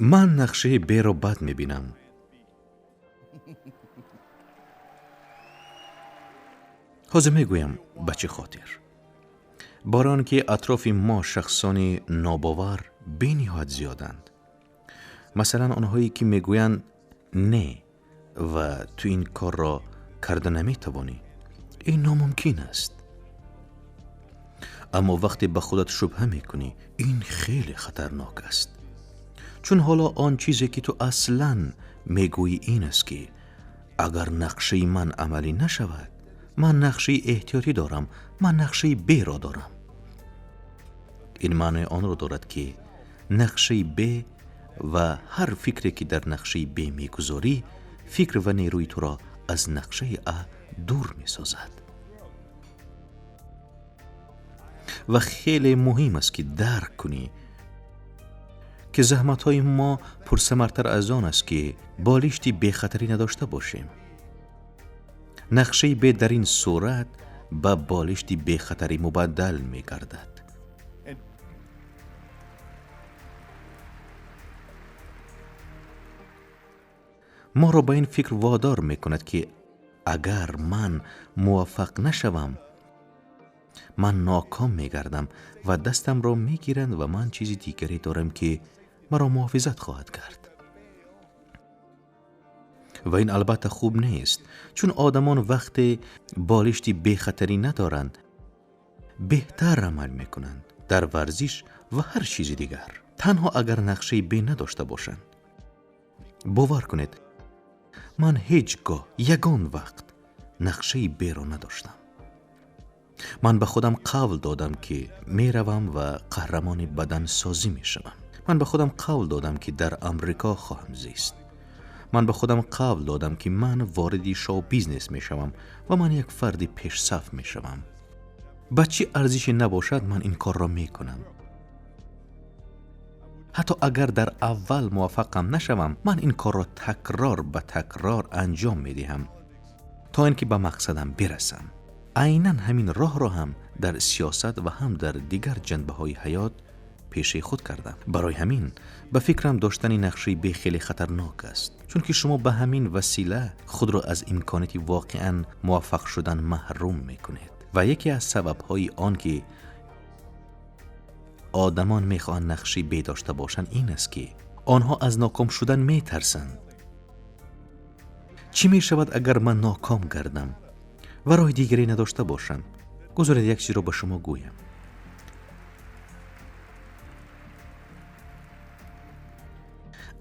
Ман нақшаи Б-ро бад мебинам. Ҳозир мегӯям ба чӣ хотир. Барои он ки атрофи мо шахсони нобовар бениҳоят зиёданд. Масалан, онҳое ки мегӯянд не ва ту ин корро карда наметавонӣ. Ин номумкин аст. Аммо вақте ба худат шубҳа мекунӣ, ин хеле хатарнок аст. Чун ҳоло он чизе ки ту аслан мегӯӣ ин аст ки агар нақшаи ман амалӣ нашавад, ман нақшаи эҳтиётӣ дорам, ман нақшаи Б-ро дорам. Ин маънои онро дорад ки нақшаи Б ва ҳар фикре ки дар нақшаи Б мегузорӣ, фикр ва нерӯи туро аз нақшаи А дур месозад. Ва хеле муҳим аст ки дарк кунӣ ки заҳматҳои мо пурсамартар аз он аст ки болишти бехатарӣ надошта бошем. Нақшаи Б дар ин сурат ба болишти бехатарӣ мубаддал мегардад. Моро ба ин фикр водор мекунад ки агар ман муваффақ нашавам, ман ноком мегардам ва дастамро мегиранд ва ман чизи дигаре дорам ки маро муҳофизат хоҳад кард. Ва ин албатта хуб нест, чун одамон вақте болишти бехатарӣ надоранд, беҳтар амал мекунанд дар варзиш ва ҳар чизи дигар, танҳо агар нақшаи Б надошта бошанд. Бовар кунед, ман ҳеҷ гоҳ ягон вақт нақшаи Б-ро надоштам. Ман ба худам қавл додам ки меравам ва қаҳрамони бадансозӣ мешавам. Ман ба худам қавл додам ки дар Амрико хоҳам зист. Ман ба худам қавл додам ки ман вориди шоу-бизнес мешавам ва ман як фарди пешсаф мешавам. Ба чӣ арзише набошад, ман ин корро мекунам. Ҳатто агар дар аввал муваффақам нашавам, ман ин корро такрор ба такрор анҷом медиҳам, то ин ки ба мақсадам бирасам. Айнан ҳамин роҳро ҳам дар сиёсат ва ҳам дар дигар ҷанбаҳои ҳаёт пешаи худ кардам. Барои ҳамин ба фикрам доштани нақшаи Б хеле хатарнок аст, чунки шумо ба ҳамин васила худро аз имконияти воқеан муваффақ шудан маҳрум мекунед. Ва яке аз сабабҳои он ки одамон мехоҳанд нақшаи Б дошта бошанд ин аст ки онҳо аз ноком шудан метарсанд. Чӣ мешавад агар ман ноком гардам ва роҳи дигаре надошта бошам? Гузоред як чизро ба шумо гӯям.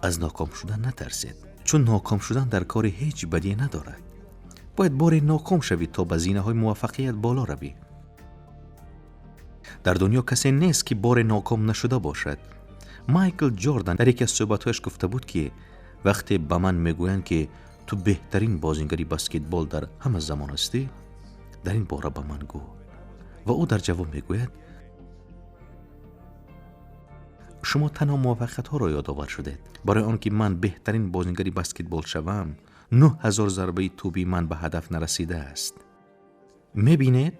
Аз ноком шудан натарсед, чун ноком шудан дар кори ҳеҷ бадие надорад. Бояд боре ноком шавӣ то ба зинаҳои муваффақият боло равӣ. Дар дунё касе нест ки боре ноком нашуда бошад. Майкл Ҷордан дар яке аз суҳбатҳояш гуфта буд ки вақте ба ман мегӯянд ки ту беҳтарин бозингари баскетбол дар ҳама замон ҳастӣ, дар ин бора ба ман гӯ. Ва ӯ дар ҷавоб мегӯяд: шумо танҳо муваффақиятҳоро ёдовар шудед. Барои он ки ман беҳтарин бозингари баскетбол шавам, 9000 зарбаи тӯби ман ба ҳадаф нарасидааст. Мебинед,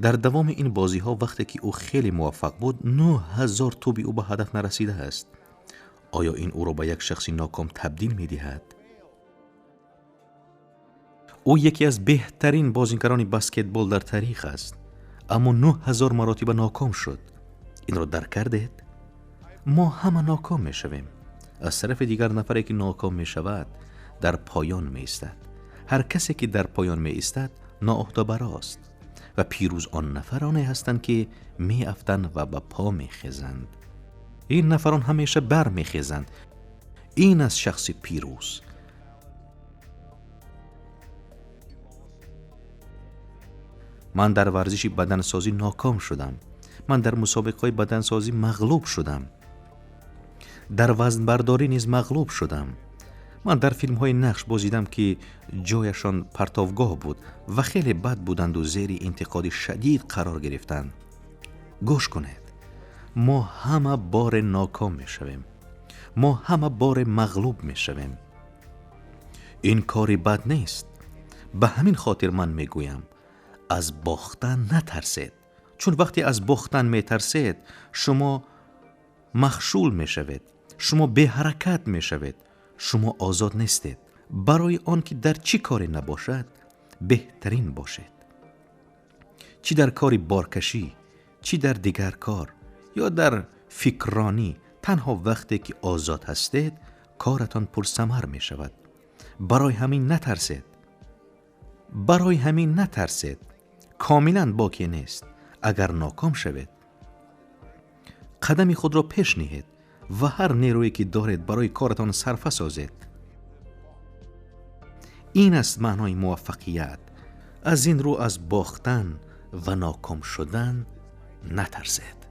дар давоми ин бозиҳо вақте ки ӯ хеле муваффақ буд, 9000 тӯби ӯ ба ҳадаф нарасидааст. Оё ин ӯро ба як шахси ноком табдил медиҳад? Ӯ яке аз беҳтарин бозингарони баскетбол дар таърих аст, аммо 9000 маротиба ноком шуд. Инро дарк кардед? Мо ҳама ноком мешавем. Аз тарафи дигар нафаре ки ноком мешавад дар поён меистад. Ҳар касе ки дар поён меистад ноуҳдабарост ва пирӯз он нафароне ҳастанд ки меафтанд ва ба по мехезанд. Ин нафарон ҳамеша бармехезанд. Ин аст шахси пирӯз. Ман дар варзиши бадансозӣ ноком шудам. Ман дар мусобиқаҳои бадансозӣ мағлуб шудам. Дар вазнбардорӣ низ мағлуб шудам. Ман дар филмҳои нақш бозидам ки ҷояшон партовгоҳ буд ва хеле бад буданду зери интиқоди шадид қарор гирифтанд. Гӯш кунед, мо ҳама боре ноком мешавем. Мо ҳама боре мағлуб мешавем. Ин кори бад нест. Ба ҳамин хотир ман мегӯям, аз бохтан натарсед. Чун вақте аз бохтан метарсед, шумо махшул мешавед. Шумо беҳаракат мешавед, шумо озод нестед. Барои он ки дар чӣ коре набошад, беҳтарин бошед. Чӣ дар кори боркашӣ, чӣ дар дигар кор ё дар фикрронӣ, танҳо вақте ки озод ҳастед, коратон пурсамар мешавад. Барои ҳамин натарсед. Барои ҳамин натарсед. Комилан боке нест агар ноком шавед. Қадами худро пеш ниҳед ва ҳар нерӯе ки доред, барои коратон сарфа созед. Ин аст маънои муваффақият. Аз ин рӯ аз бохтан ва ноком шудан натарсед.